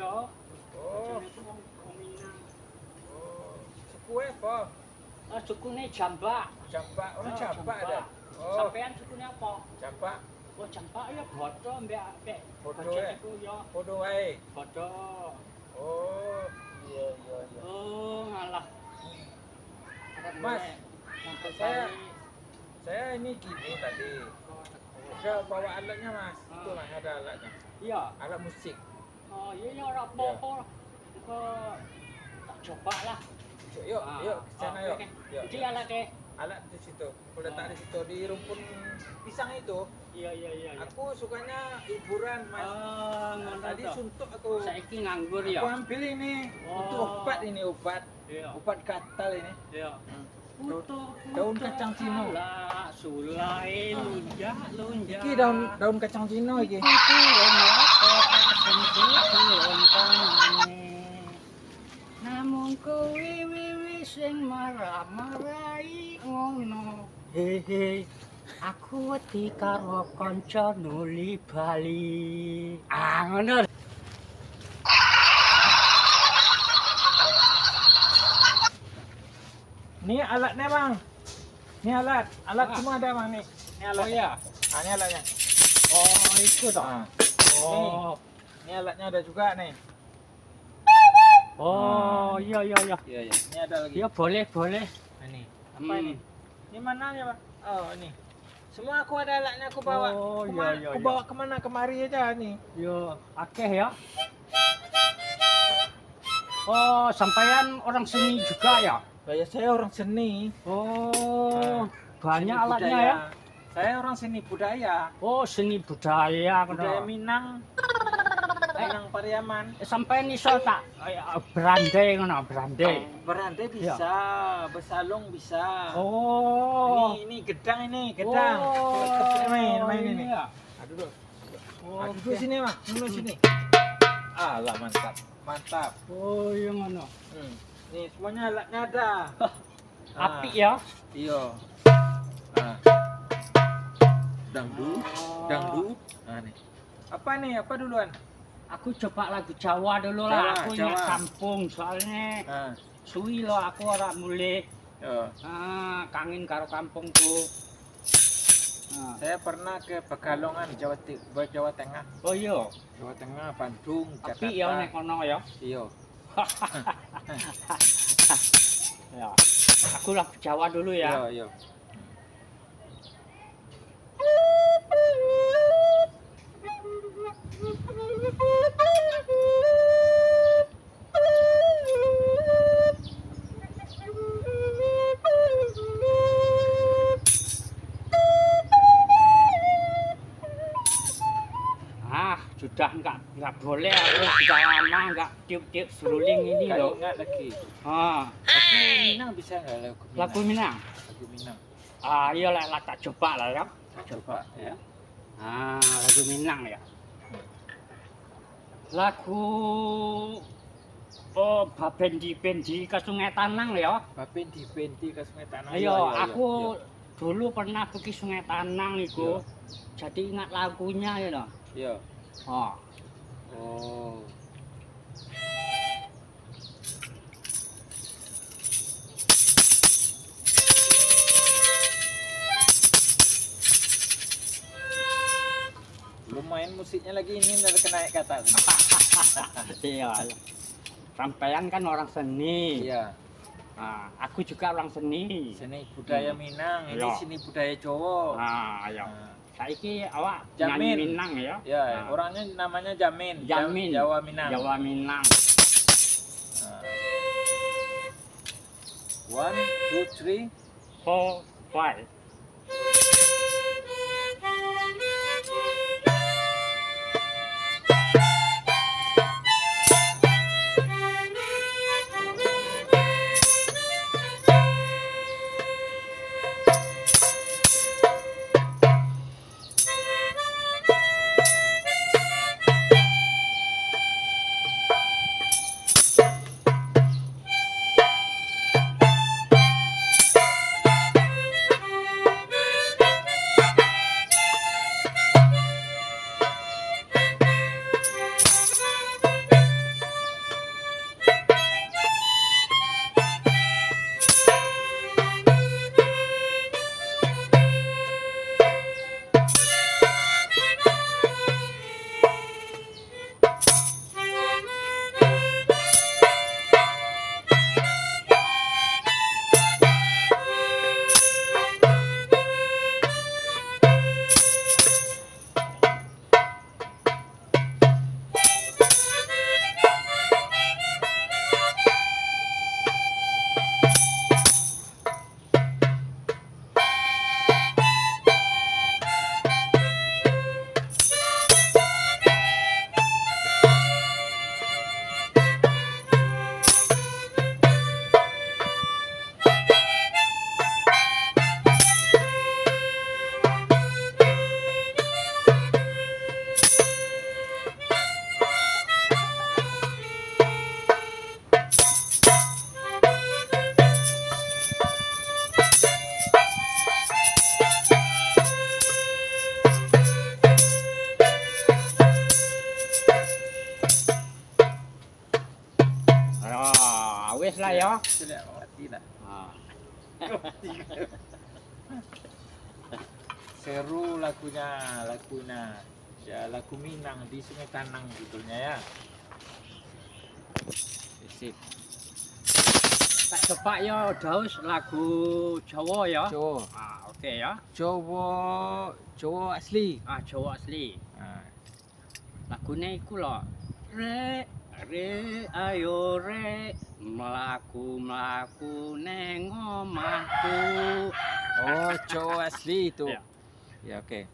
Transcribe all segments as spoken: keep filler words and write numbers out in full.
Oh. Macam itu wong, wong Minang. Oh. Suku apa? Ah, suku ni Jambak. Jambak. Orang Jambak ada? Oh. Sampean suku ni apa? Jambak. Oh, Jambak ya, bodoh, ambek, ambek. Bodoh, eh? Itu ya. Bodoh, eh? Bodoh. Oh, iya, iya, iya. Oh, ngalah. Mas, saya, saya ini gini tadi. Udah bawa alatnya, Mas. Ah. Itu, Mas, ada alatnya. Iya. Alat musik. Oh, iya, iya, ora apa-apa. Engko tak coba lah. Yuk, yuk, ke sana, yuk. Yuk, yuk. Alat di situ. Aku letak di situ, di rumpun pisang itu. Iya, iya, iya, iya. Aku sukanya hiburan, Mas. Ah, tadi suntuk aku. Saiki nganggur, ya? Aku ambil ini. Untuk obat ini, obat. Iya. Obat gatal ini. Iya. Hmm. Daun, daun kacang cino. Sulai, lunjak, lunjak. Iki daun, daun kacang cino iki. Iki tulun apa, sentuh tulun tangane. Namun kowe wiwi sing marah-marahi ngono. Hehe. Aku wedi karo kanca nuli bali. Ah, ngono. Ni alatnya, Bang. Ni alat, alat semua ada, Bang, ni. Ni alat. Oh, iya. Ah, ni alatnya. Oh, itu toh. Ah. Oh. Ni, ni alatnya ada juga nih. Oh, iya, iya, iya. Iya, iya. Ini ada lagi. Iya, boleh, boleh. Nah, ini. Apa ini? Ini mana ya, Pak? Oh, ini. Semua aku ada alatnya, aku bawa. Oh, iya, iya, iya. Aku bawa kemana kemari aja nih. Iya, akeh ya. Oh, sampean orang seni juga ya? Lah, ya, saya orang seni. Oh, banyak alatnya ya? Saya orang seni budaya. Oh, seni budaya. Budaya Minang. Minang Pariaman. Eh, sampean iso tak? Eh, berandai ngono, berandai. Berandai bisa, besalung bisa. Oh. Ini, ini gedang ini, gedang. Oh, main, main ini. Aduh, duduk. Oh, duduk sini, Mak. Duduk sini. Alah, mantap. Mantap. Oh, iya, ngono. Hmm. Nih, semuanya alatnya ada. Apik ya? Iya. Ah. Dangdut, dangdut. Ah, nih. Apa nih? Apa duluan? Aku coba lagu Jawa dulu lah. Jawa, aku ingat kampung, soalnya suwi lo aku ora mulih. Yo. Ah, kangen karo kampungku. Ah. Saya pernah ke Pekalongan, Jawa Ti-, Jawa Tengah. Oh, iya. Jawa Tengah, Bandung, Jakarta. Apik ya, nek kono ya? Iya. Ya. Aku lagu Jawa dulu ya. Iya, iya. Ah, sudah enggak, enggak boleh, aku sudah lama enggak tiup-tiup seruling ini loh. Ingat lagi. Ah. Lagu Minang bisa enggak, lagu Minang? Lagu Minang. Lagu Minang. Ah, iya lah, lah, tak coba lah ya. Tak coba, ya. Ah, lagu Minang ya. Lagu, oh, Babendi-bendi ka Sungai Tanang ya. Babendi-bendi ka Sungai Tanang. Iya, iya, iya, aku dulu pernah pergi Sungai Tanang itu. Iya. Jadi ingat lagunya ya loh. Iya. Oh. Oh. Lumayan musiknya lagi ini, dari kena naik ke atas. Iya. Sampean kan orang seni. Iya. Nah, aku juga orang seni. Seni budaya Minang, ini seni budaya Jawa. Nah, iya. Nah. Saiki awak nyanyi Minang ya? Ya, orangnya namanya Jamin. Jamin. Jawa Minang. Jawa Minang. Nah. One, two, three. Four, five. Ah, wis lah yo. Sudah mati lah. Ah. Seru lagunya, lagunya. Ya, lagu Minang di Sungai Tanang judulnya ya. Sip. Tak coba yo, Daus, lagu Jawa yo. Jawa. Ah, oke yo. Jawa, Jawa asli. Ah, Jawa asli. Ah. Lagunyo iku lo. Rek, rek, ayo rek, melaku, melaku neng omahku. Oh, Jawa asli itu. Ya. Ya, oke.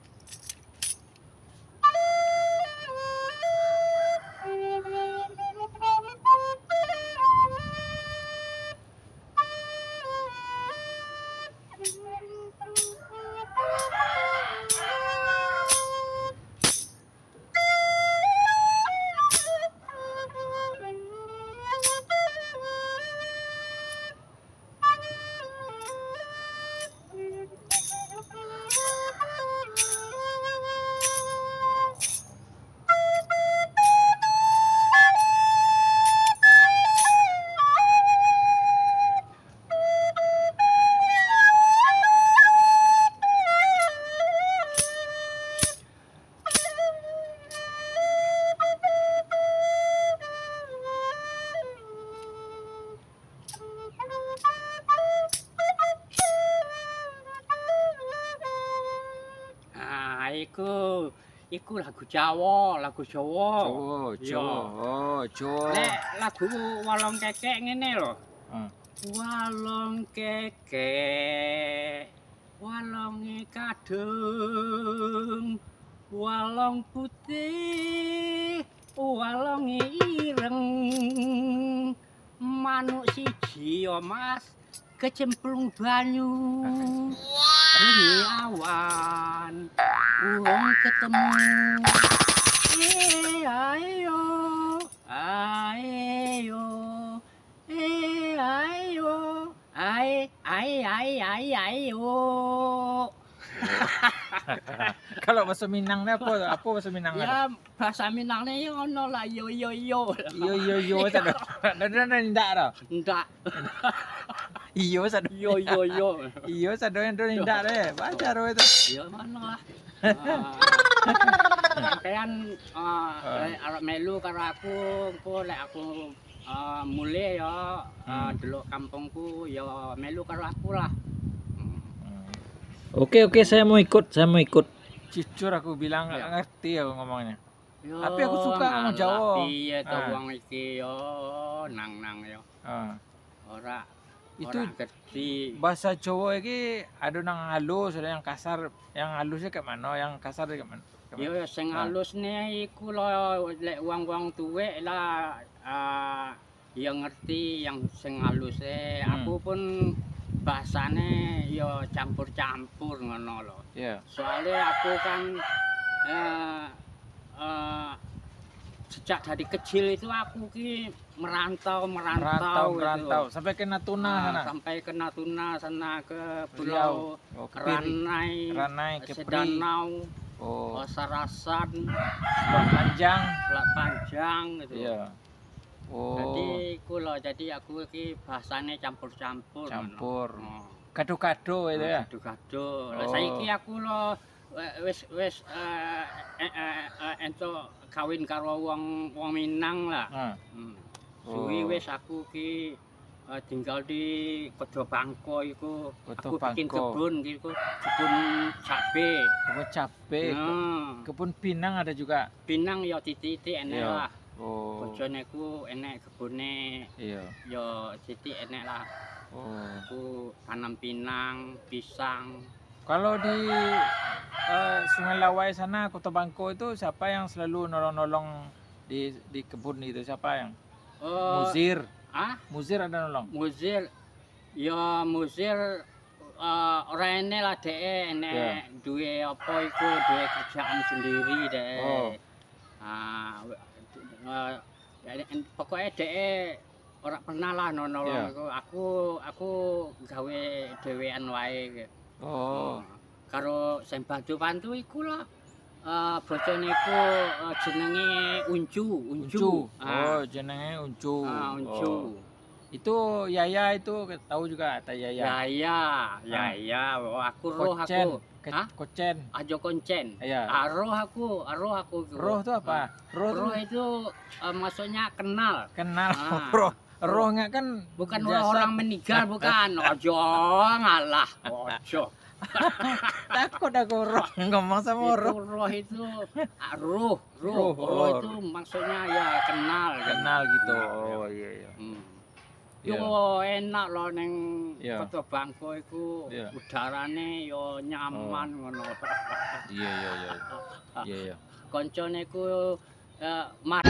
Ah, iku, iku lagu Jawa, lagu Jawa. Jawa, yo. Jawa. Oh, Jawa. Nek lagu Walong Kekek ngene lo. Hmm. Walong Kekek, walonge kadung, walong putih, walonge ireng, manuk siji yo, Mas, kecemplung banyu, bunyi awan, urung ketemu. Eh, ayo, ayo. Eh, ayo. Ai, ai, ai, ai, ayo. Kalau bahasa Minang ni apa? Apa bahasa Minang ni? Ya, bahasa Minang ni yo ono lah, yo, yo, yo. Yo, yo, yo, sado. Dah, dah, dah, indak dah. Indak. Iyo, sado. Yo, yo, yo. Iyo, sado yang dah indak deh. Baca ro itu. Yo, mano lah. Ah, sampean, ah, Ah. lek arok melu karo aku, engko lek aku, ah, mulih yo, ah, Hmm. delok kampungku, yo melu karo aku lah. Hmm. Hmm. Oke, oke, saya mau ikut, saya mau ikut. Jujur aku bilang, nggak Ya. ngerti aku ngomongnya. Yo, Tapi aku suka ngomong ngalah Jawa. piye to Ah. wong iki yo, nang-nang yo. Ah. Ora, Itu ora ngerti. Bahasa Jawa iki ado nang halus, ado yang kasar. Yang halusnya kayak mano? Yang kasar kayak mano? Kayak Yo, mano? sing Ah. halus ne iku lo, lek wong-wong tuwek lah, ah, yo ngerti yang sing halus e. Hmm. Aku pun bahasane yo campur-campur ngono lo. Iya. Soalnya aku kan, eh, eh, sejak dari kecil itu aku ki merantau, merantau Merantau, gitu. merantau. Sampai ke Natuna Ah, sana? sampai ke Natuna sana, ke Riau. Pulau Oh, Kepri. Ranai, Ranai, Kepri. Sedanau, Oh. oh, Sarasan, Selat Panjang. Selat Panjang gitu. Iya. Oh. Jadi, iku lo, jadi aku ki bahasane campur-campur, Campur. ngono. Oh. Kado-kado itu Ah, ya? kado-kado. Lah, Oh. saiki aku lo, eh, wis, wis, eh, eh, eh, eh, ento kawin karo wong, wong Minang lah. Ah. Hmm. Suwi Oh. wis aku ki, eh, tinggal di Koto Bangko iku. Koto Aku bikin Bangko. kebun iku, kebun cabe. Kebun cabe. Nah. Kebun pinang ada juga? Pinang yo titik-titik enek Iya. lah. Oh. Bojone ku enek kebunne. Iya. Yo titik enek lah. Oh. Aku tanam pinang, pisang. Kalau di, eh, Sungai Lawai sana, Koto Bangko itu, siapa yang selalu nolong-nolong di, di kebun itu? Siapa yang? Oh, Muzir. ah? Muzir ada nolong? Muzir, yo Muzir, eh, ora enek lah dek e, enek Ya. duwe apa iku, duwe kerjaan sendiri dek e. Oh. Ah, we-, eh, pokoknya dek e ora pernah lah no-, nolong Ya. aku. Aku, aku gawe dewean wae. Oh. Nah, karo sing bantu-bantu iku lah. Ah, bocah niku, ah, jenenge Uncu, Uncu. Uncu. Ah. Oh, jenenge Uncu. Ah, Uncu. Oh. Itu Yaya itu tahu juga, kata Yaya. Yaya, ah. Yaya. Oh, aku roh aku. Kocen. Ke-, hah? Kocen. Ajo koncen. Iya. Ah, roh aku, ah, roh aku itu. Roh tu apa? Ah. Roh tu, roh itu, eh, maksudnya kenal. Kenal. Ah. Roh. Roh nggak kan bukan jas-, orang meninggal, bukan. Ojo, ngalah. Ojo. Takut aku roh, ngomong samo roh. Itu roh itu, ah, roh, roh. Roh, roh, roh itu maksudnya ya kenal kan. Kenal gitu. Kenal, ya. Oh, iya, iya. Hmm. Iya. Yo, enak loh neng, iya, Koto Bangko iku, iya, udarane yo nyaman, oh, ngono. Iya, iya, iya, iya. Iya, iya. Koncone ku, eh, mar-